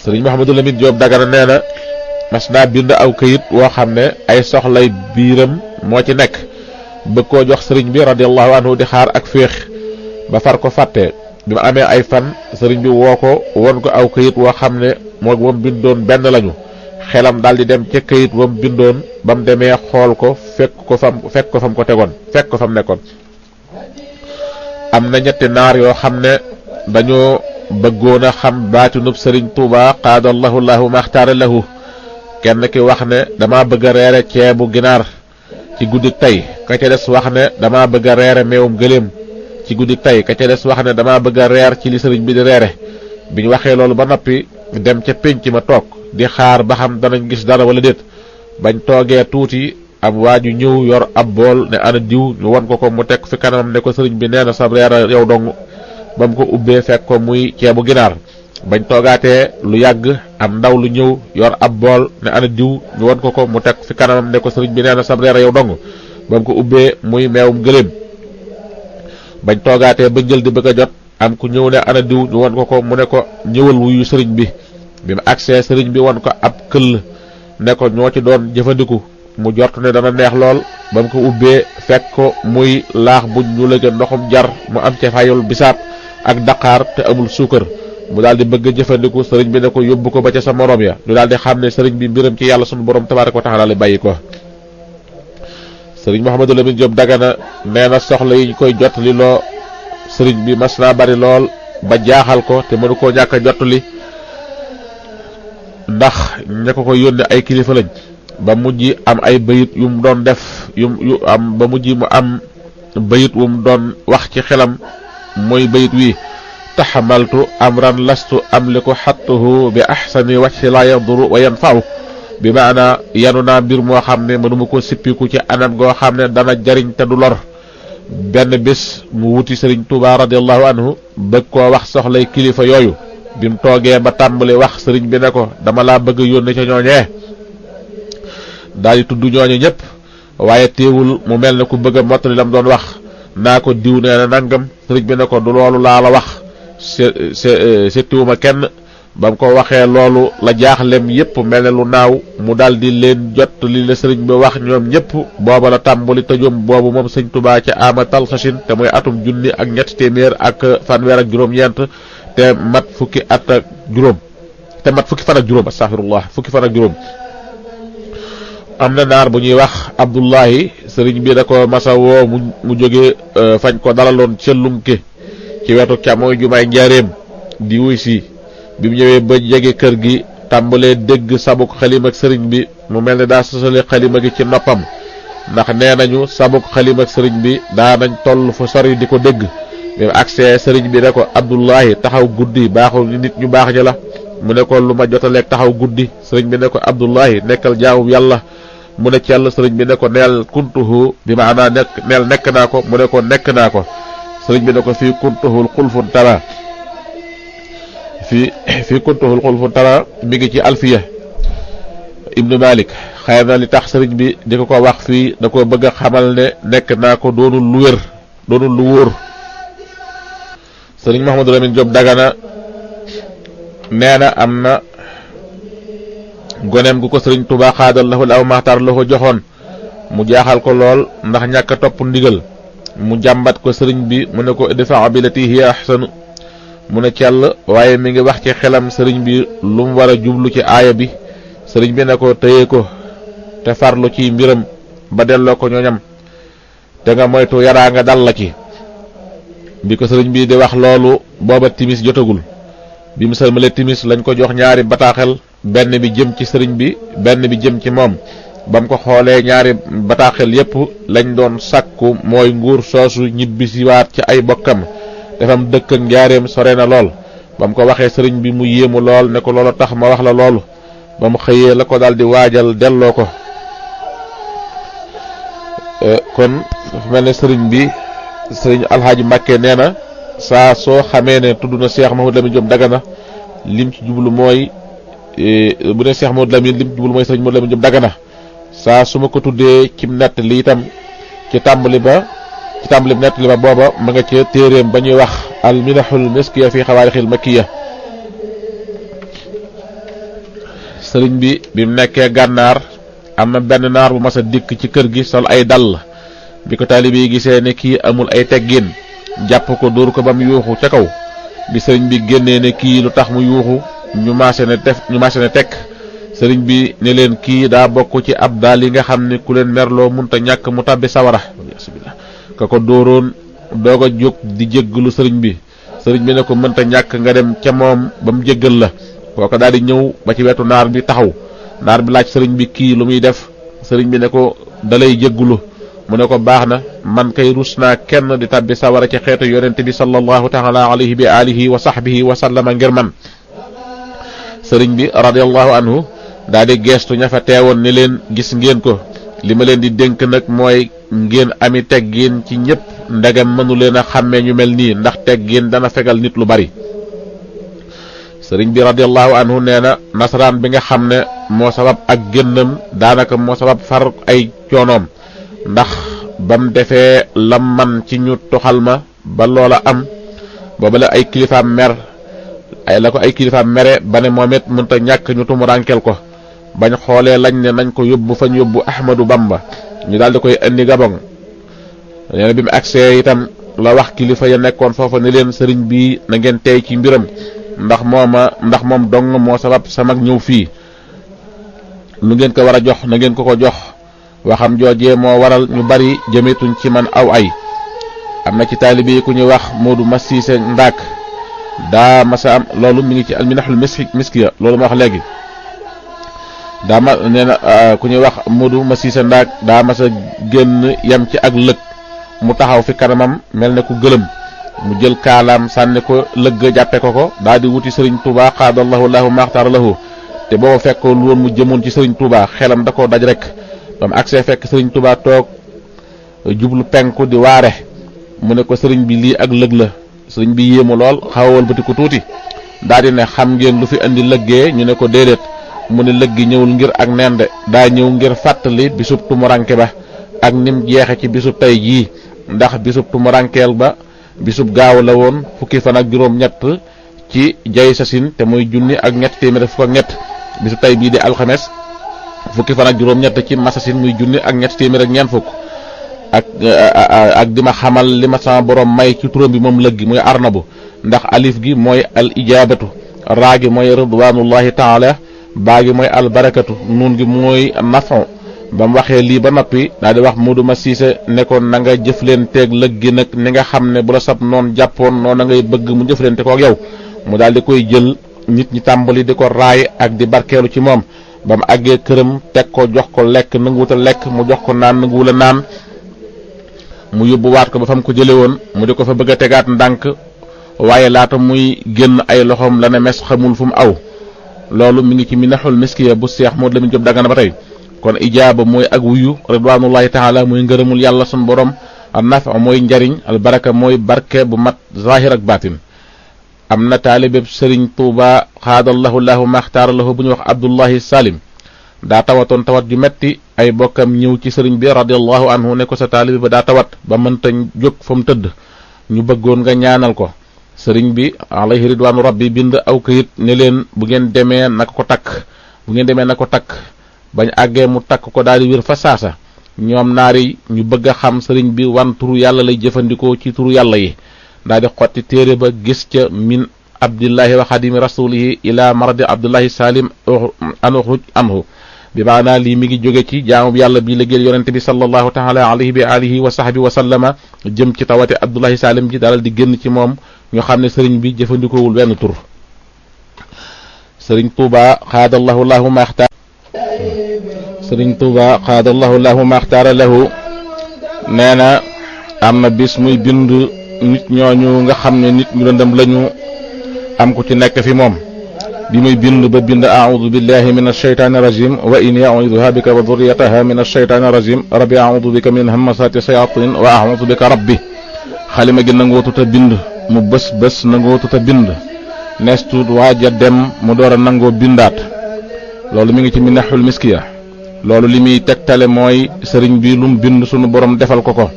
sëriñ Mouhamadou Lamine Diop Dagana nee na mas naa bind aw këyit woo xam ne ay soxlay biiram moo ci nekk bëgg koo jox sëriñ bi radiyallahu anhu di xaar ak féex ba far ko fàtte bi mu amee ay fan sëriñ bi woo ko won ko aw këyit woo xam ne moo moom bindoon benn lañu xelam daal di dem ca këyit wam bindoon ba mu demee xool ko fekk ko fam nekkoon. am na ñetti naar yoo xam ne dañoo bëggoon a xam baatinub sëriñ Tuuba qaadallahu lahu maxtaara lahu kenn ki wax ne dama bëgg a reere ceebu ginaar ci guddik tey ka ca des wax ne dama bëgg a reere meewum gëléem ci guddik tey ka ca des wax ne dama bëgg a reer ci li sëriñ bi di reere bi ñu waxee loolu ba noppi dem ca pénc ma toog di xaar ba xam danañ gis dara wala déet bañ toogee tuuti ab waaju ñëw yor ab bool ne ana diw ñu won ko mu teg fi kanamam ne ko sëriñ bi nee na sab reer yow dong ba mu ko ubbee fekk ko muy ceebu ginaar bañ toogaatee lu yàgg am ndaw lu ñëw yor ab bool ne ana diw ñu won ko mu teg fi kanamam ne ko sëriñ bi nee na sab reer yow dong ba mu ko ubbee muy meewum gëléem bañ toogaatee ba njël di bëgg a jot am ku ñëw ne ana diw ñu won ko mu ne ko ñëwal wuyu sëriñ bi bi mu agsee sëriñ bi won ko ab këll ne ko ñoo ci doon jëfandiku mu jort ne dana neex lool ba mu ko ubbee fekk ko muy laax buñ ñu lëgë ndoxum jar mu am ca fayul bisaab ak daqaar te amul suukar mu daal di bëgg jëfandiku sëriñ bi ne ko yóbbu ko ba ca sa morom ya ñu daal di xam ne sëriñ bi mbiram ci yàlla sunu borom tabaaraka wa taala la bàyyi ko. sëriñ Mouhamadou Lamine Diop Dagana nee na soxla yi ñu koy jottali loo sëriñ bi mas naa bari lool ba jaaxal ko te mënu koo ñàkk a jottali ndax ña ko koy yónnee ay kilifa lañ ba mujj am ay bayit yu mu doon def ba mujj mu am bayit wu mu doon wax ci xelam mooy bayit wi taxamaltu amran lastu amliku xattuhu bi axsani wajhi la yaduru wa yanfau bi maana yanu naa mbir moo xam ne mënuma ko sippiku ci anam goo xam ne dana jariñ te du lor benn bés mu wuti sëriñ Tuuba radiyallahu anhu bëgg koo wax soxlay kilifa yooyu bi mu toogee ba tàmbali wax sëriñ bi ne ko dama laa bëgg yónne ca ñooñee daal di tudd ñooñu ñëpp waaye teewul mu mel ne ku bëgg a mottali lam doon wax naa ko diw nee na nangam sëriñ bi ne ko du loolu laa la wax settiwuma kenn ba mu ko waxee loolu la jaaxlem yépp mel ne lu naaw mu daal di leen jot li la sëriñ bi wax ñoom ñëpp booba la tàmbali tëjoom boobu moom sëñ Tuubaa ca amatal sachin te mooy atum junni ak ñetti téeméer ak fanweer ak juróom-ñeent te mat fukki at ak juróom te mat fukki fan ak juróom astaghfirullah fukki fan ak juróom. am na naar bu ñuy wax Abdullahi sëriñ bi da ko masa woo mu jógee fañ ko dalaloon ca Lunke ci wetu ca mooy jumaay njaareem di wuy si bi mu ñëwee ba jege kër gi tàmbalee dégg sabuk xalim ak sëriñ bi mu mel ne daa sosale xalima gi ci noppam ndax nee nañu sabuk xalim ak sëriñ bi daa nañ toll fu sori di ko dégg bi mu agsee sëriñ bi ne ko Abdullahi taxaw guddi baaxul nit ñu baax ña la mu ne ko lu ma jotaleeg taxaw guddi sëriñ bi ne ko Abdullahi nekkal jaamu yàlla mu ne cell sëriñ bi ne ko neel kuntuhu bi maanaa nekk naa ko mu ne ko nekk naa ko sëriñ bi ne ko fii kuntuhul xulfun tara fii kuntuhul xulfun tara mi ngi ci alfiya ibnu Malik xëy na li tax sëriñ bi di ko wax fii da ko bëgg a xamal ne nekk naa ko doonul lu wér doonul lu wóor. sëriñ Mouhamadou Lamine Diop Dagana nee na am na goneem gu ko sëriñ Tuubaa xaadal lahu aw maxtaar la ko joxoon mu jaaxal ko lool ndax ñàkk a topp ndigal mu jàmbat ko sëriñ bi mu ne ko idfa billati hiya ahsanu mu ne cell waaye mi ngi wax ci xelam sëriñ bi lu mu war a jublu ci aaya bi sëriñ bi ne ko téye ko te farlu ci mbiram ba delloo ko ñooñam te nga moytu yaraa nga dal la ci bi ko sëriñ bi di wax loolu booba timis jotagul bi mu sëlmale timis lañ ko jox ñaari bataaxel benn bi jëm ci sëriñ bi benn bi jëm ci moom ba mu ko xoolee ñaari bataaxel yépp lañ doon sàkku mooy nguur soosu ñibbisiwaat ci ay bokkam defam dëkk ak njaareem sore na lool ba mu ko waxee sëriñ bi mu yéemu lool ne ko loolu tax ma wax la loolu ba mu xëyee la ko daal di waajal delloo ko kon dafa mel ne sëriñ bi sëriñ Alxaaji Mbàkke nee na saa soo xamee ne tudd na Cheikh Mouhamadou Lamine Diop Dagana lim ci jublu mooy bu ne Cheikh Mouhamadou Lamine lim ci jublu mooy sëriñ Mouhamadou Lamine Diop Dagana saa su ma ko tuddee cim nett li itam ci tàmbali bi nett li ba booba ma nga ca téeréem ba ñuy wax al minahul miskiya fi xawaarixil makkiya sëriñ bi mu nekkee gànnaar am na benn naar bu mas a dikk ci kër gi sol ay dàll bi ko taalibe yi gisee ne kii amul ay teggin jàpp ko dóor ko ba mu yuuxu ca kaw bi sëriñ bi génnee ne kii lu tax mu yuuxu ñu maase ne tekk sëriñ bi ne leen kii daa bokk ci ab daal yi nga xam ne ku leen merloo munta ñàkk mu tàbbi sawara ka ko dóoroon doog a jóg di jéggalu sëriñ bi ne ko mënta ñàkk nga dem ca moom ba mu jéggal la kooka daal di ñëw ba ci wetu naar bi taxaw naar bi laaj sëriñ bi kii lu muy def sëriñ bi ne ko dalay jéggulu mu ne ko baax na man kay rus naa kenn di tàbbi sawara ci xeetu yonente bi sallallahu taala alayhi bi alihi wa sahbihi wa sallama ngir man sëriñ bi radiyallahu anhu daal di geestu ña fa teewoon ne leen gis ngeen ko li ma leen di dénk nag mooy ngeen ami teggin ci ñëpp ndegam mënu leen a xàmmee ñu mel nii ndax teggin dana fegal nit lu bari sëriñ bi radiyallahu anhu nee na nasaraan bi nga xam ne moo sabab ak génnam daanaka moo sabab far ay coonoom ndax bam defee lam man ci ñu toxal ma ba loola am booba la ay kilifaam mer la ko ay kilifaam mere ba ne moom it mënta ñàkk ñu tumuraankel ko bañ xoolee lañ ne nañ ko yóbbu fañ yóbbu Ahmadu Bamba ñu daal di koy indi Gabon nee na bi mu agsee itam la wax kilifa ya nekkoon foofa ne leen sëriñ bi na ngeen tey ci mbiram ndax moom dong moo sabab sama ñëw fii lu ngeen ko war a jox na ngeen ko jox waxam joojee moo waral ñu bari jëmetuñ ci man aw ay am na ci taalibe yi ku ñuy wax Modou Massissé Ndak daa masa am loolu mi ngi ci alminahul miskiya loolu ma wax léegi daa ma nee na ku ñuy wax Modou Massissé Ndak daa masa génn yem ci ak lëg mu taxaw fi kanamam mel ne ku gëlëm mu jël kaalaam sànni ko lëgg jàppe ko daal di wuti Serigne Touba xaadallahu lahu maxtaara lahu te booba fekkoon woon mu jëmoon ci Serigne Touba xelam da koo daj rek ba mu agsee fekk Serigne Touba toog jublu penku di waare mu ne ko sëriñ bi lii ak lëg la sëriñ bi yéemu lool xawawal bëti ko tuuti daal di ne xam ngeen lu fi andi lëggee ñu ne ko déedéet mu ne lëg gi ñëwul ngir ak nende daa ñëw ngir fàttali bisub tumuranke ba ak nim jeexe ci bisub tey jii ndax bisub tumurankeel ba bisub gaaw la woon fukki fan ak juróom-ñett ci jay sasin te muy junni ak ñett téeméer fukk ak ñett bisub tey bii di alxames fukki fan ak juróom-ñett ci masasin muy junni ak ñett téeméer ak ñeent fukk ak di ma xamal li ma sama borom may ci turam bi moom lëg gi muy arnabu ndax alif gi mooy al ijaabatu raa gi mooy ridwanullahi taala baa gi mooy al barakatu nuun gi mooy nafon ba mu waxee lii ba noppi daal di wax Modou Massissé ne ko na nga jëflanteeg lëg gi nag ni nga xam ne bu la sab noon jàppoon noonu ngay bëgg mu jëflante ko ak yow mu daal di koy jël nit ñi tàmbali di ko raay ak di barkeelu ci moom ba mu àggee këram teg ko jox ko lekk nanguwuta lekk mu jox ko naan nanguwula naan mu yóbbuwaat ko ba fa mu ko jële woon mu di ko fa bëgg a tegaat ndànk waaye laata muy génn ay loxoom la ne mes xamul fu mu aw loolu mi ngi ci minahul miskiya bu Seex Modou Lamine Diop Dagana ba tey kon ijaaba mooy ak wuyu ridwanullahi taala mooy ngërëmul yàlla sun borom an nafa mooy njariñ al baraka mooy barke bu mat zahir ak batin am na taalibeb Sëriñ Tuuba xaadallahu lahu maxtaara lahu bu ñu wax Abdullahi Salim daa tawatoon tawat ju metti ay bokkam ñëw ci sëriñ bi radiyallahu anhu ne ko sa taalibi ba daa tawat ba mënta jóg fa mu tëdd ñu bëggoon nga ñaanal ko sëriñ bi alayhi ridwaanu rabbi bind aw kayit ne leen bu ngeen demee na ko takk bañ àggee mu takk ko daal di wér fa saasa ñoom naari ñu bëgg a xam sëriñ bi wan turu yàlla lay jëfandikoo ci turu yàlla yi daal di xotti téere ba gis ca min abdillahi wa xadimi rasulihi ila maradi abdullahi salim anuxruj anhu bi maanaa lii mi ngi jóge ci jaamu yàlla bi liggéeyal yonente bi sallallahu taala alayhi bi alihi wa sahbi wa sallama jëm ci tawate abdullahi salim ji dalal di génn ci moom ñu xam ne sëriñ bi jëfandikoowul benn tur sëriñ Tuuba xaadallahu lahu maxtaar lahu nee na am na bis muy bind nit ñooñu nga xam ne nit ñu lëndëm lañu am ku ci nekk fi moom bi muy bind ba bind a'udhu billahi minash shaytanir rajim wa inni a'udhuha bika wa dhurriyyataha minash shaytanir rajim rabbi a'udhu bika min hamasati shayatin wa a'udhu bika rabbi xalima gi nangootuta bind mu bés nangootuta bind nees tuut waaja dem mu door a nangoo bindaat loolu mi ngi ci minahul miskiya loolu li muy tegtale mooy sëriñ bi lum bind sunu borom defal ko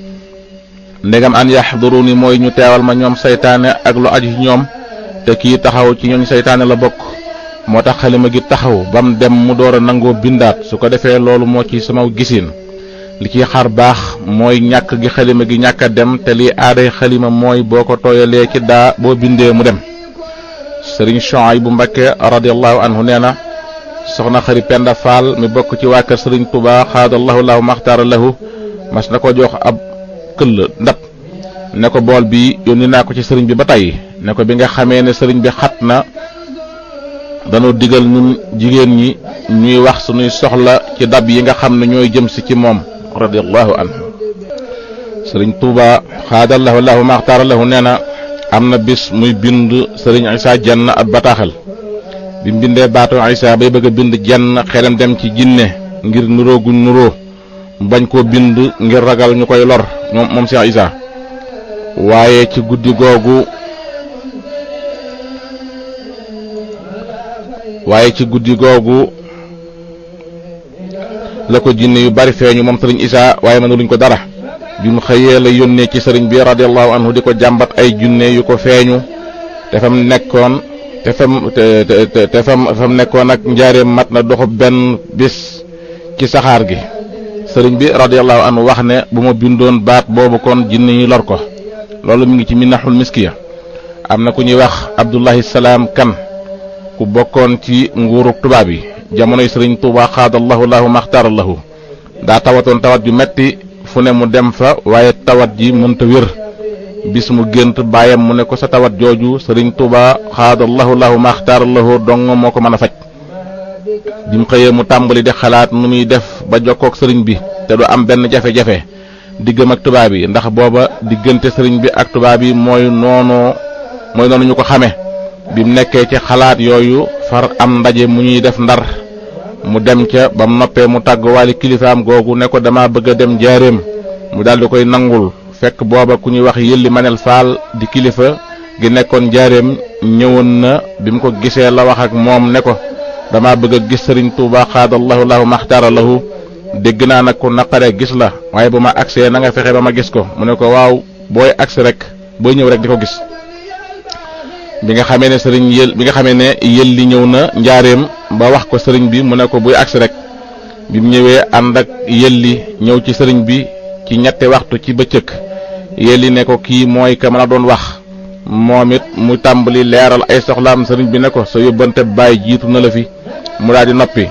ndegam an yahduruni mooy ñu teewal ma ñoom saytaane ak lu aju ci ñoom te kii taxaw ci ñooñ saytaane la bokk moo tax xalima gi taxaw bam dem mu door a nangoo bindaat su ko defee loolu moo ci sama gisin li ciy xar baax mooy ñàkk gi xalima gi ñàkk a dem te lii aaday xalima mooy boo ko tooyalee ci daa boo bindee mu dem. sëriñ Chouaïbou Mbacké radiyallahu anhu nee na soxna xari Penda Fall mi bokk ci waa kër sëriñ Touba xaadallahu lahu maxtaara lahu mas na ko jox ab këll ndab ne ko bool bi yónni naa ko ci sëriñ bi ba tey ne ko bi nga xamee ne sëriñ bi xat na danoo digal ñun jigéen ñi ñuy wax suñuy soxla ci dab yi nga xam ne ñooy jëm si ci moom radiyallahu anhu. sëriñ Touba xaadallahu lahu maxtaara lahu nee na am na bis muy bind sëriñ Issa Dieng ab bataaxal bi mu bindee baatu Issa bay bëgg a bind jenn xelam dem ci jinne ngir nuroo guñ nuroo mu bañ koo bind ngir ragal ñu koy lor moom Cheikh Issa waaye ci guddi googu la ko jinne yu bari feeñu moom sëriñ Issa waaye mënuluñ ko dara bi mu xëyee la yónnee ci sëriñ bi radiyallahu anhu di ko jàmbat ay junne yu ko feeñu te fam nekkoon ak njaareem mat na doxu benn bis ci saxaar gi. sëriñ bi radiyallahu anhu wax ne bu ma bindoon baat boobu kon jinne yi lor ko loolu mi ngi ci Minahul Miskiya. am na ku ñuy wax Abdullahi Salaam Kan ku bokkoon ci nguuru tubaab yi jamonoy sëriñ Tuuba xaadallahu lahu maxtaara lahu daa tawatoon tawat ju metti fu ne mu dem fa waaye tawat ji mënta wér bis mu gént baayam mu ne ko sa tawat jooju sëriñ Tuuba xaadallahu lahu maxtaara lahu dong moo ko mën a faj. bi mu xëyee mu tàmbali di xalaat nu muy def ba jokkook sëriñ bi te du am benn jafe-jafe diggam ak tubaab yi ndax booba diggante sëriñ bi ak tubaab yi mooy noonu ñu ko xame. bi mu nekkee ci xalaat yooyu far am ndaje mu ñuy def Ndar mu dem ca ba mu noppee mu tàgg waali kilifaam googu ne ko dama bëgg a dem njaareem mu daal di koy nangul fekk booba ku ñuy wax Yëlli Manel Faal di kilifa gi nekkoon njaareem ñëwoon na bi mu ko gisee la wax ak moom ne ko dama bëgg a gis sëriñ Tuuba xaadallahu lahu maxtaara lahu dégg naa nag ku naqaree gis la waaye bu ma agsee na nga fexe ba ma gis ko mu ne ko waaw booy agsi rek booy ñëw rek di ko gis. bi nga xamee ne Yëlli ñëw na njaareem ba wax ko sëriñ bi mu ne ko buy agsi rek bi mu ñëwee ànd ak Yëlli ñëw ci sëriñ bi ci ñetti waxtu ci bëccëg Yëlli ne ko kii mooy ka mën a doon wax moom it mu tàmbali leeral ay soxlaam sëriñ bi ne ko sa yóbbante baay jiitu na la fi mu daal di noppi.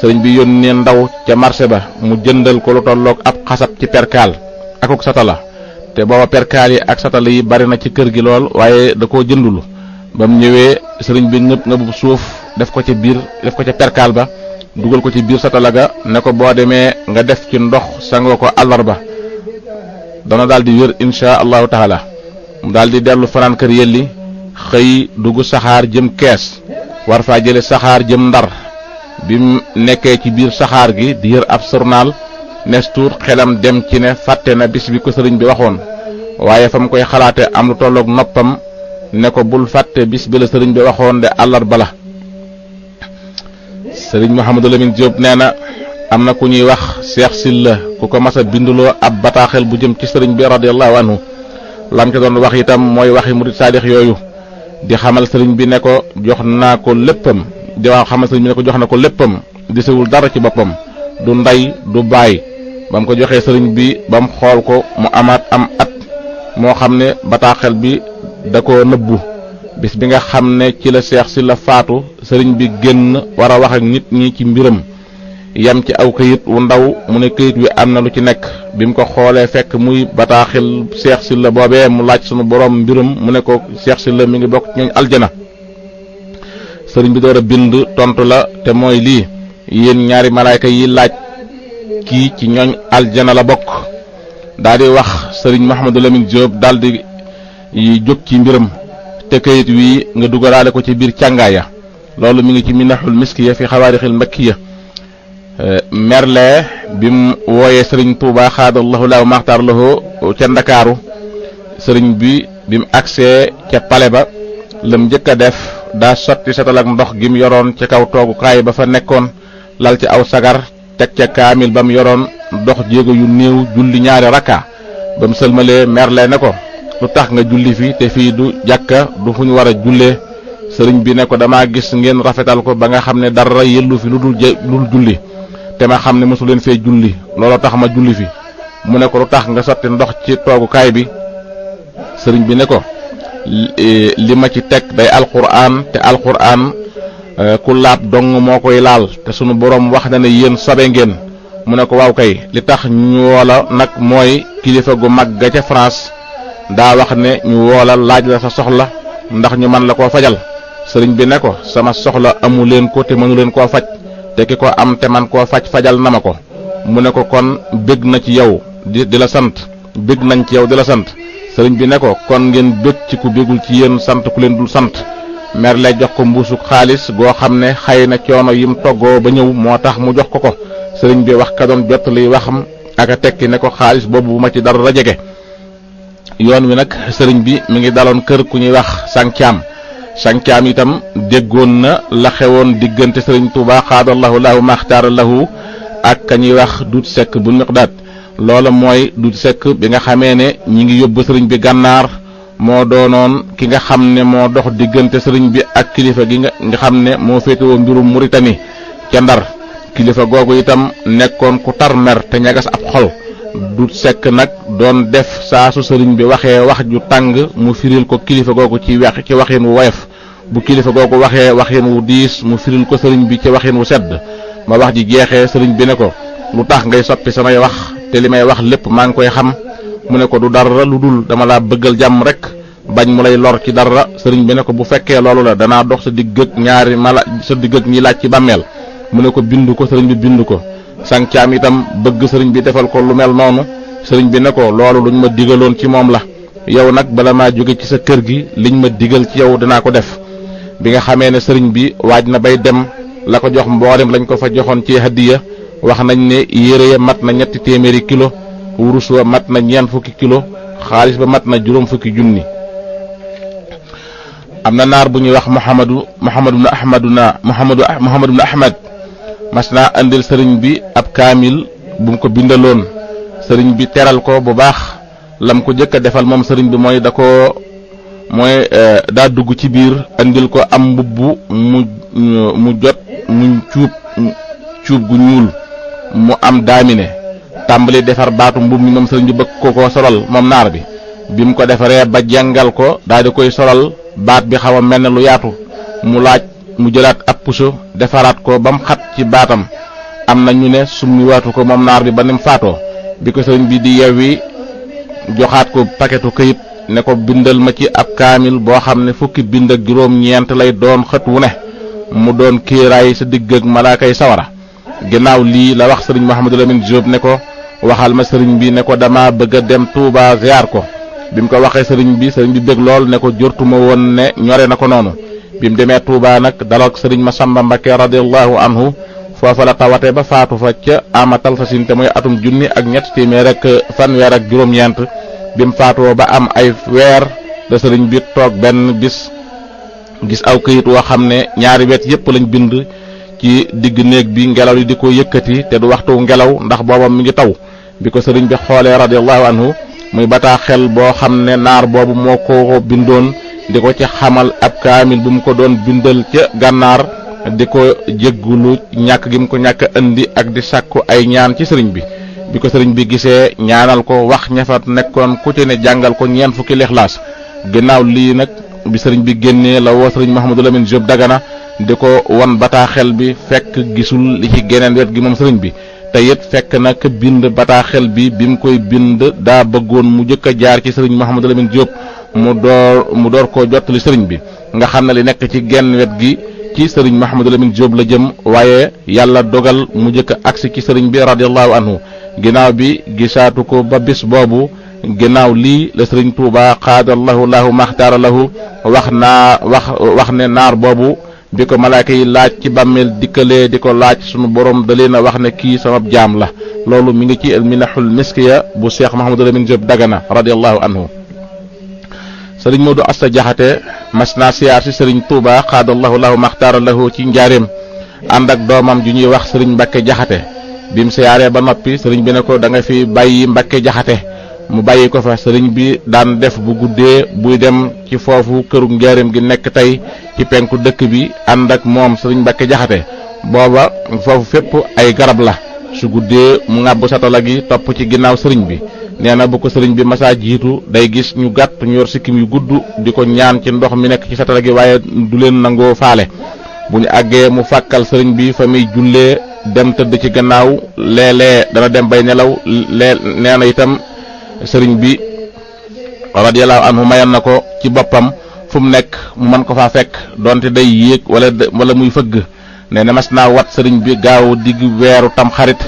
sëriñ bi yónnee ndaw ca marché ba mu jëndal ko lu tolloog ab xasab ci perkaal akuk satala te booba perkaal yi ak satala yi bari na ci kër gi lool waaye da koo jëndulu ba mu ñëwee sëriñ bi ngëbu suuf def ko ca perkaal ba dugal ko ci biir satala ga ne ko boo demee nga def ci ndox sangoo ko àllarba dana daal di wér insha allahu taala mu daal di dellu fanaan kër Yëlli xëy dugg saxaar jëm Kees war faa jële saxaar jëm Ndar bi mu nekkee ci biir saxaar gi di yër ab journal nes tuut xelam dem ci ne fàtte na bis bi ko sëriñ bi waxoon waaye fa mu koy xalaate am lu tolloog noppam ne ko bul fàtte bis bi la sëriñ bi waxoon de àllarba la. sëriñ Mouhamadou Lamine Diop nee na am na ku ñuy wax Cheikh Silla ku ko mas a binduloo ab bataaxel bu jëm ci sëriñ bi radiyallahu anhu lam ca doon wax itam mooy waxi murid saadix yooyu di xamal sëriñ bi ne ko jox naa ko léppam jox na ko léppam desewul dara ci boppam du ndey du baay ba mu ko joxee sëriñ bi ba mu xool ko mu amaat am at moo xam ne bataaxel bi da ko nëbbu bis bi nga xam ne ci la Seex si la faatu sëriñ bi génn war a wax ak nit ñi ci mbiram yam ci aw këyit wu ndaw mu ne këyit wi am na lu ci nekk bi mu ko xoolee fekk muy bataaxel Seex si la boobee mu laaj sunu borom mbiram mu ne ko Seex si la mi ngi bokk ci ñooñ aljana. sëriñ bi door a bind tontu la te mooy lii yéen ñaari malaayka yi laaj kii ci ñooñ aljana la bokk daal di wax sëriñ Mouhamadou Lamine Diop daal di jóg ci mbiram te kayit wi nga dugalaale ko ci biir càngaaya loolu mi ngi ci Minahul Miskiya fi xawaarixil makkiya. Merle bi mu wooyee sëriñ Touba xaadallahu lahu maxtaar lahu ca Ndakaaru sëriñ bi mu agsee ca pale ba lam njëkk a def daa sotti setal ak ndox gi mu yoroon ca kaw toogukaay ba fa nekkoon lal ci aw sagar teg ca kaamil ba mu yoroon dox jéego yu néew julli ñaari rakka ba mu sëlmalee Merle ne ko lu tax nga julli fi te fii du jàkka du fu ñu war a jullee sëriñ bi ne ko damaa gis ngeen rafetal ko ba nga xam ne dara yellu fi lu dul julli te ma xam ne mosu leen fee julli looloo tax ma julli fi. mu ne ko lu tax nga sotti ndox ci toogukaay bi sëriñ bi ne ko li ma ci teg day alquran te alquran ku laab dong moo koy laal te sunu borom wax na ne yéen sobe ngeen. mu ne ko waaw kay li tax ñu woola nag mooy kilifa gu mag ga ca France daa wax ne ñu woola laaj la sa soxla ndax ñu man la koo fajal. sëriñ bi ne ko sama soxla amu leen ko te mënu leen koo faj te ki ko am te man koo fajal na ma ko. mu ne ko kon bëgg na ci yow di la sant bëgg nañ ci yow di la sant. sëriñ bi ne ko kon ngeen bëgg ci ku bëggul ci yéen sant ku leen dul sant. mer lay jox ko mbuusu xaalis goo xam ne xëy na coono yim toggoo ba ñëw moo tax mu jox ko. sëriñ bi wax ka doon jot liy waxam ak a tekki ne ko xaalis boobu bu ma ci dara jege. yoon wi nag sëriñ bi mi ngi daloon kër ku ñuy wax sàncaam itam déggoon na la xewoon diggante sëriñ Tuubaa xaadallahu lahu maxtaara lahu ak ka ñuy wax Dut Sekk bu Miqdaad. loola mooy Dut Sekk bi nga xamee ne ñi ngi yóbbu sëriñ bi gànnaar moo doonoon ki nga xam ne moo dox diggante sëriñ bi ak kilifa gi nga xam ne moo féetewoo mbirum Muritani ca Ndar. kilifa googu itam nekkoon ku tar mer te ñagas ab xol. Dut Sekk nag doon def saa su sëriñ bi waxee wax ju tàng mu firil ko kilifa googu ci waxin wu woyof bu kilifa googu waxee waxin wu diis mu firil ko sëriñ bi ci waxin wu sedd. ma wax ji jeexee sëriñ bi ne ko lu tax ngay soppi samay wax te li may wax lépp maa ngi koy xam. mu ne ko du dara lu dul dama laa bëggal jàmm rek bañ mu lay lor ci dara. sëriñ bi ne ko bu fekkee loolu la danaa dox sa digg ak ñi laaj ci bàmmeel. mu ne ko bind ko sëriñ bi bind ko. sàncaam itam bëgg sëriñ bi defal ko lu mel noonu. sëriñ bi ne ko loolu luñ ma digaloon ci moom la yow nag bala maa jóge ci sa kër gi liñ ma digal ci yow dinaa ko def. bi nga xamee ne sëriñ bi waaj na bay dem la ko jox mboolem lañ ko fa joxoon ci hadiya wax nañ ne yére ya mat na 300 kilo wurus wa mat na 40 kilo xaalis ba mat na 40 junni. am na naar bu ñuy wax Muhammadu ibn Ahmad mas naa andil sëriñ bi ab kaamil bu mu ko bindaloon. sëriñ bi teral ko bu baax lam ko jëkk a defal moom sëriñ bi mooy daa dugg ci biir andil ko am mbubb mu jot mu cuub gu ñuul mu am daamine tàmbali defar baatu mbubb mi moom sëriñ bi bëgg ko solal moom naar bi. bi mu ko defaree ba jàngal ko daal di koy solal baat bi xaw a mel ne lu yaatu mu jëlaat ab puso defaraat ko ba mu xat ci baatam. am na ñu ne summi waatu ko moom naar bi ba ni mu faatoo. bi ko sëriñ bi di yewwi joxaat ko paketu këyit ne ko bindal ma ci ab kaamil boo xam ne fukki bind ak juróom-ñeent lay doon xët wu ne mu doon kiiraay sa digg ak malaakay sawara. ginnaaw lii la wax sëriñ Mouhamadou Lamine Diop ne ko waxal ma sëriñ bi ne ko dama bëgg a dem Touba ziar ko. bi mu ko waxee sëriñ bi bëgg lool ne ko jortuma woon ne ñore na ko noonu. bi mu demee Touba nag daloog sëriñ Massamba Mbacké radiyallahu anhu foofa la tawate ba faatu fa ca amatal fa sinte mooy atum 1300 ak juróom-ñeent. bi mu faatoo ba am ay weer da sëriñ bi toog benn bis gis aw këyit woo xam ne ñaari wet yépp lañ bind ci digg néeg bi ngelaw li di ko yëkkati te du waxtu ngelaw ndax boobam mi ngi taw. bi ko sëriñ bi xoolee radiyallahu anhu muy bataaxel boo xam ne naar boobu moo ko bindoon di ko ci xamal ab kaamil bu mu ko doon bindal ca gànnaar di ko jéggulu ñàkk gi mu ko ñàkk indi ak di sàkku ay ñaan ci sëriñ bi. bi ko sëriñ bi gisee ñaanal ko wax ña nekkoon ku ci ne jàngal ko 4 fukki lixlaas. ginnaaw lii nag bi sëriñ bi génnee la woo sëriñ Mouhamadou Lamine Diop Dagana di ko won bataaxel bi fekk gisul li ci geneen wet gi moom sëriñ bi. te it fekk nag bind bataaxel bi mu koy bind daa bëggoon mu jëkk a jaar ci sëriñ Mouhamadou Lamine Diop mu door koo jottali sëriñ bi nga xam ne li nekk ci genn wet gi ci sëriñ Mouhamadou Lamine Diop la jëm waaye yàlla dogal mu jëkk a agsi ci sëriñ bi radiyallahu anhu. ginnaaw bi gisaatu ko ba bis boobu ginnaaw lii la sëriñ Tuubaa xaadallahu lahu maxtaara lahu wax ne naar boobu bi ko malaaka yi laaj ci bàmmeel dikkalee di ko laaj sunu borom da leen a wax ne kii sama jaam la. loolu mi ngi ci alminaxul miskiya bu Cheikh Mouhamadou Lamine Diop Dagana radiyallahu anhu. sëriñ Modou Asta Jaxate mas naa siyaar si sëriñ Tuubaa xaadallahu lahu maxtaara lahu ci njaareem ànd ak doomam ju ñuy wax sëriñ Mbàkke Jaxate. bi mu siyaaree ba noppi sëriñ bi ne ko da nga fi bàyyi Mbàkke Jaxate mu bàyyi ko fa sëriñ bi daan def bu guddee buy dem ci foofu këru njaareem gi nekk tey ci penku dëkk bi ànd ak moom sëriñ Mbàkke Jaxate booba foofu fépp ay garab la su guddee mu ŋàbb satala gi topp ci ginnaaw sëriñ bi nee na bu ko sëriñ bi masaa jiitu day gis ñu gàtt ñu yor sikkim yu gudd di ko ñaan ci ndox mi nekk ci satala gi waaye du leen nangoo faale bu ñu àggee mu fàkkal sëriñ bi fa muy jullee dem tëdd ci gannaaw léeg-léeg dana dem bay nelaw nee na itam sëriñ bi radiyallahu anhu mayan na ko ci boppam fu mu nekk mu mën ko faa fekk donte day yéeg wala muy fëgg nee na mas naa wat sëriñ bi gaaw digg weeru tam xarit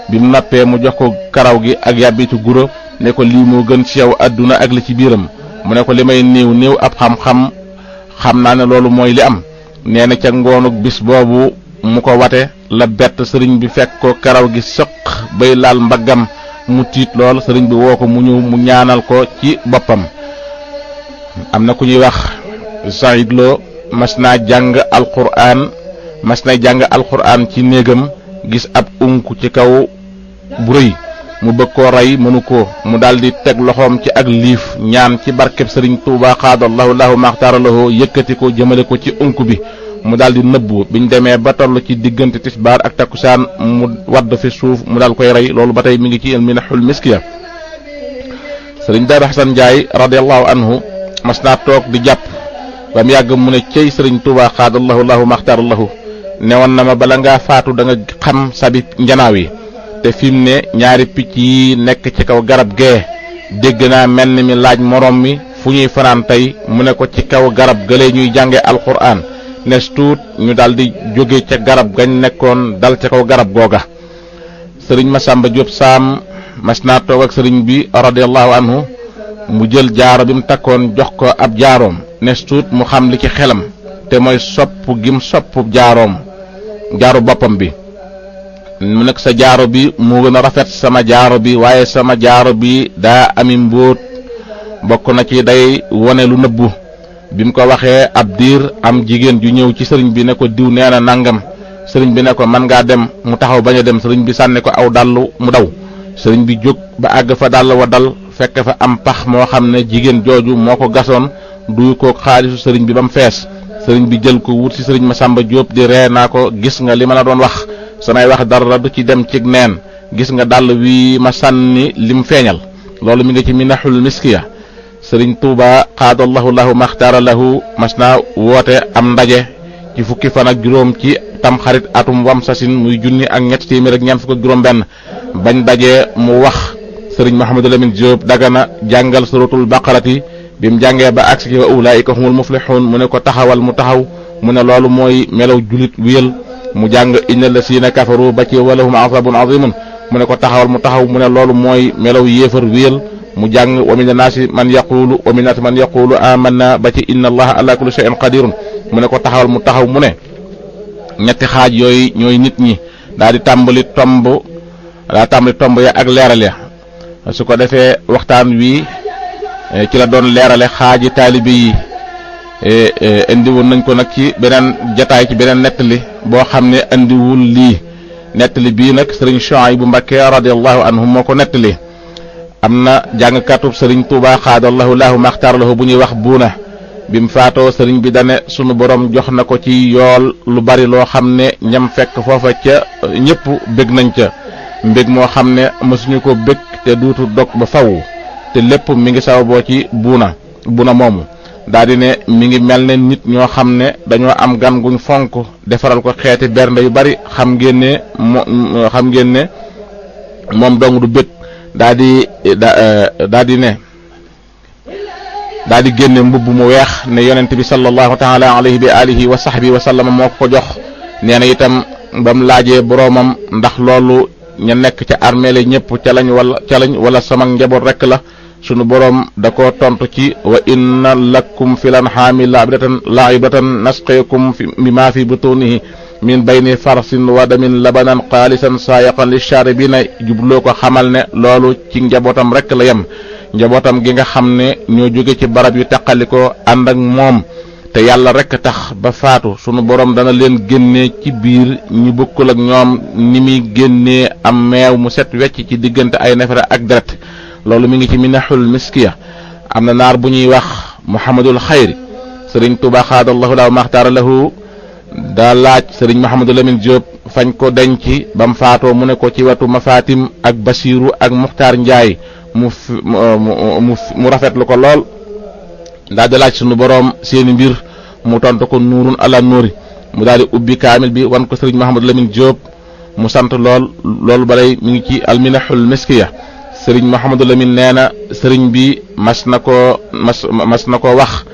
bi mu noppee mu jox ko karaw gi ak yàbbitu guro ne ko lii moo gën ci yow àdduna ak li ci biiram mu ne ko li may néew ab xam-xam xam naa ne loolu mooy li am nee na ca ngoonuk bis boobu mu ko wate la bett sëriñ bi fekk ko karaw gi sëq bay laal mbaggam mu tiit lool sëriñ bi woo ko mu ñëw mu ñaanal ko ci boppam. am na ku ñuy wax Saïd Lo mas naa jàng alquran ci néegam gis ab unku ci kaw bu rëy mu bëgg koo rey mënu ko mu daldi teg loxoom ci ak liif ñaan ci barkeb sëriñ Tuuba xaadallahu lahu maxtaara lahu yëkkati ko jëmale ko ci unku bi mu daldi nëbbu biñ demee ba toll ci diggante tisbaar ak takkusaan mu wadd fi suuf mu dal koy rey loolu ba tey mi ngi ci Minahul Miskiya. sëriñ Daaru Xasan Njaay radiyallahu anhu mas naa toog di jàpp ba mu yàgg mu ne cey sëriñ Tuuba xaadallahu lahu maxtaara lahu newoon na ma bala ngaa faatu da nga xam sabi njanaaw yi te fi mu ne ñaari picc yi nekk ci kaw garab gee dégg naa mel ni mi laaj morom mi fu ñuy fanaan tey mu ne ko ci kaw garab gëlee ñuy jànge alquran nes tuut ñu daldi jóge ca garab gañ nekkoon dal ca kaw garab googa. sëriñ Masamba Diop Sam mas naa toog ak sëriñ bi radiyallahu anhu mu jël jaaro bi mu takkoon jox ko ab jaaroom nes tuut mu xam li ci xelam te mooy sopp gim sopp jaaru boppam bi mu nekk sa jaaro bi moo gën a rafet sama jaaro bi waaye sama jaaro bi daa ami mbóot bokk na ci day wone lu nëbbu bi mu ko waxee ab diir am jigéen ju ñëw ci sëriñ bi ne ko diw nee na nangam sëriñ bi ne ko man ngaa dem mu taxaw bañ a dem sëriñ bi sànni ko aw dallu mu daw sëriñ bi jóg ba àgg fa dàll wa dal fekk fa am pax moo xam ne jigéen jooju moo ko gasoon duy ko xaalisu sëriñ bi ba mu fees sëriñ bi jël ko wut ci sëriñ Masamba Diop di ree naa ko gis nga li ma la doon wax samay wax dara du ci dem cig neen gis nga dàll wi ma sànni lim feeñal loolu mi ngi ci Minahul Miskiya. sëriñ Tuuba xaadallahu lahu maxtaara lahu mas naa woote am ndaje ci fukki fan ak juróom ci tamxarit atum wam sasin muy junni ak ñetti téeméer ak ñeent fukk ak juróom benn bañ dajee mu wax sëriñ Mouhamadou Lamine Diop Dagana jàngal suratul baqarati bi mu jàngee ba agsi wa ulaa'ika humul muflixuun mu ne ko taxawal mu taxaw mu ne loolu mooy melaw julit wiyal mu jàng innal lasiina kafaru ba ci walahum azabun azimun mu ne ko taxawal mu taxaw mu ne loolu mooy melaw yéefar wiyal mu jàng wa mina naasi man yaqulu amanna ba ci inna allaha ala kulli shay'in qadirun mu ne ko taxawal mu taxaw mu ne ñetti xaaj yooyu ñooy nit ñi daa di tàmbali tomb ya ak leeral ya su ko defee waxtaan wi ci la doon leerale xaaji taalibe yi indi woon nañ ko nag ci beneen jataay ci beneen nettali boo xam ne indiwul lii nettali bii nag sëriñ Chouaïbou Mbacké radiyallahu anhu moo ko nettali. am na jàngkatub sëriñ Tuuba xaadallahu lahu maxtaar lahu bu ñuy wax buuna bi mu faatoo sëriñ bi dane sunu borom jox na ko ci yool lu bari loo xam ne ñam fekk foofa ca ñëpp bég nañ ca mbég moo xam ne mësuñu ko bég te duutu dog ba faw te lépp mi ngi sababoo ci buuna moomu daa di ne mi ngi mel ne nit ñoo xam ne dañoo am gan guñ fonk defaral ko xeeti bernde yu bari xam ngeen ne moom dong du bég daa di génne mbubb mu weex ne yonent bi sallallahu taala alayhi bi alihi wa sahbihi wa sallam moo ko jox nee na itam ba mu laajee boroomam ndax loolu ña nekk ca armeele ñëpp ca lañ wala sama njaboot rek la sunu boroom da ko tontu ci wa inna lakum fil an'aami la'ibatan nasqikum mimma fi butunihi min bayni farsin wa damin labanan xaalisan saayiqan lishaaribiina jubloo ko xamal ne loolu ci njabootam rek la yem njabootam gi nga xam ne ñoo jóge ci barab yu teqalikoo ànd ak moom te yàlla rek tax ba faatu sunu borom dana leen génnee ci biir ñu bokkul ak ñoom ni muy génnee am meew mu set wecc ci diggante ay nefere ak deret loolu mi ngi ci minahul miskiya. am na naar bu ñuy wax Muhammadul Xayri sëriñ Tuubaa xaadallahu lahu maxtaara lahu daa laaj sëriñ Mouhamadou Lamine Diop fañ ko denc ba mu faatoo mu ne ko ci wetu Mafatim ak Basiiru ak Muxtaar Njaay mu rafetlu ko lool daal di laaj sunu boroom seeni mbir mu tontu ko nuurun ala nuuri mu daal di ubbi kaamil bi wan ko sëriñ Mouhamadou Lamine Diop mu sant loolu balay mi ngi ci alminahul miskiya. sëriñ Mouhamadou Lamine nee na sëriñ bi mas na ko wax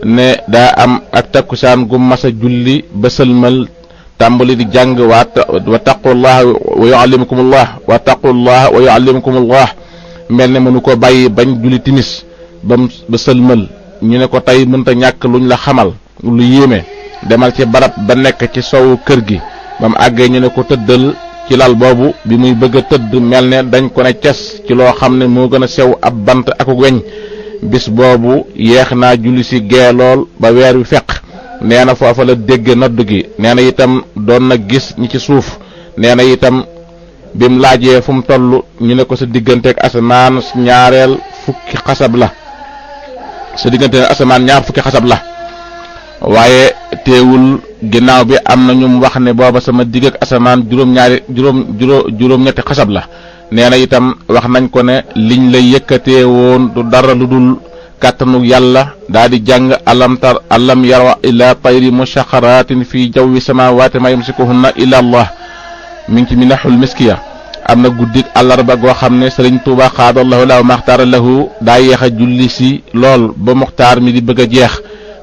ne daa am ak takkusaan gu mas a julli ba sëlmal tàmbali di jàng wa taqullaha wa yuallimukumullah wa taqullaha wa yuallimukumullah mel ne mënu ko bàyyi bañ julli timis ba sëlmal ñu ne ko tey mënta ñàkk luñ la xamal lu yéeme demal ci barab ba nekk ci sowu kër gi ba mu àggee ñu ne ko tëddal ci lal boobu bi muy bëgg a tëdd mel ne dañ ko ne ces ci loo xam ne moo gën a sew ab bant ak weñ bis boobu yeex naa julli si gee lool ba weer wi feq nee na foofa la dégg nodd gi nee na itam doon na gis ñi ci suuf nee na itam bim laajee fu mu toll ñu ne ko sa digganteeg asamaan ñaareel fukki xasab la sa digganteeg asamaan ñaar fukki xasab la waaye teewul ginnaaw bi am na ñu wax ne booba sama digg ak asamaan juróom-ñetti xasab la nee na itam wax nañ ko ne liñ la yëkkatee woon du dara lu dul kàttanu yàlla daa di jàng alam yara ila tayri mushaxaratin fi jawwi samawati ma yumsikuhunna illa allah mi ngi ci minahul miskiya. am na guddik àllarba goo xam ne sëriñ Tuuba xaadallahu lahu maxtaara lahu daa yeex a julli si lool ba muxtaar mi di bëgg a jeex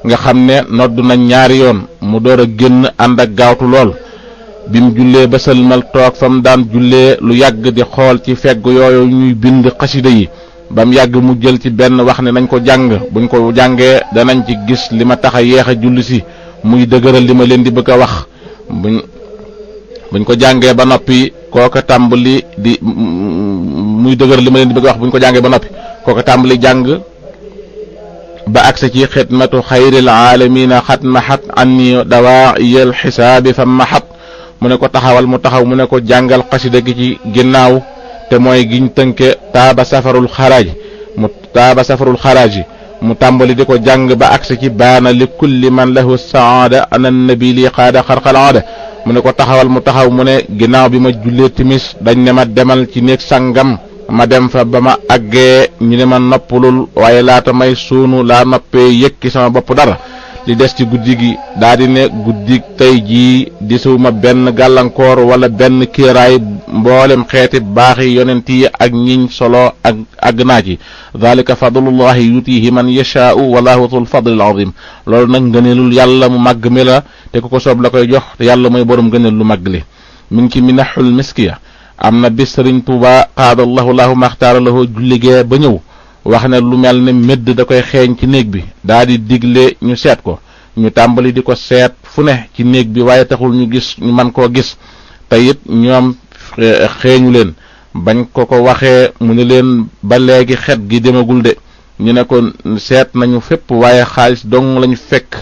nga xam ne nodd nañ ñaari yoon mu door a génn ànd ak gaawtu lool bi mu jullee ba sëlmal toog fa mu daan jullee lu yàgg di xool ci fegg yooyu ñuy bind xasida yi ba mu yàgg mu jël ci benn wax ne nañ ko jàng buñ ko jàngee danañ ci gis li ma tax a yeex a julli si muy dëgëral li ma leen di bëgg a wax buñ ko jàngee ba noppi kooka tàmbali di muy dëgëral li ma leen di bëgg a wax buñ ko jàngee ba noppi kooka tàmbali jàng ba agsa ci xidmatu xayril aalamiina xat maxat anni dawaa'iyal xisaabi fa maxat mu ne ko taxawal mu taxaw mu ne ko jàngal xasida gi ci ginnaaw te mooy giñ tënke taaba safarul xaraaji mu tàmbali di ko jàng ba agsa ci baana li kulli man lahu saada ana nabi li xaada xarqal aada mu ne ko taxawal mu taxaw mu ne ginnaaw bi ma jullee timis dañ ne ma demal ci néeg sangam ma dem fa ba ma àggee ñu ne ma noppalul waaye laata may suunu laa noppee yëkki sama bopp dara li des ci guddi gi daa di ne guddi tey jii disuma benn gàllankoor wala benn kiiraay mboolem xeeti baaxi yonent yi ak ñiñ solo ak àgg naa ci dhalika fadlullahi yutihi man yashaa'u wallahu dhul fadlil azim loolu nag ngëneelul yàlla mu màgg mi la te ku ko soob la koy jox te yàlla mooy borom ngëneel lu màgg li mi ngi ci minahul miskiya. am na bis sëriñ Tuuba xaadallahu lahu maxtaara lahu julligee ba ñëw wax ne lu mel ne médd da koy xeeñ ci néeg bi daa di digle ñu seet ko ñu tàmbali di ko seet fu ne ci néeg bi waaye taxul ñu man koo gis te it ñoom xeeñu leen bañ ko waxee mu ne leen ba léegi xet gi demagul de ñu ne ko seet nañu fépp waaye xaalis dong lañu fekk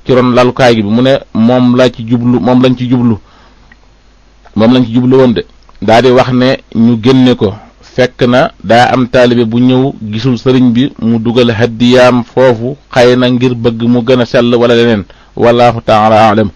ci ron lalukaay gi bi mu ne moom lañ ci jublu woon de daa di wax ne ñu génne ko fekk na daa am taalibe bu ñëw gisul sëriñ bi mu dugal hadiyaam foofu xëy na ngir bëgg mu gën a sell wala leneen wallahu taala alam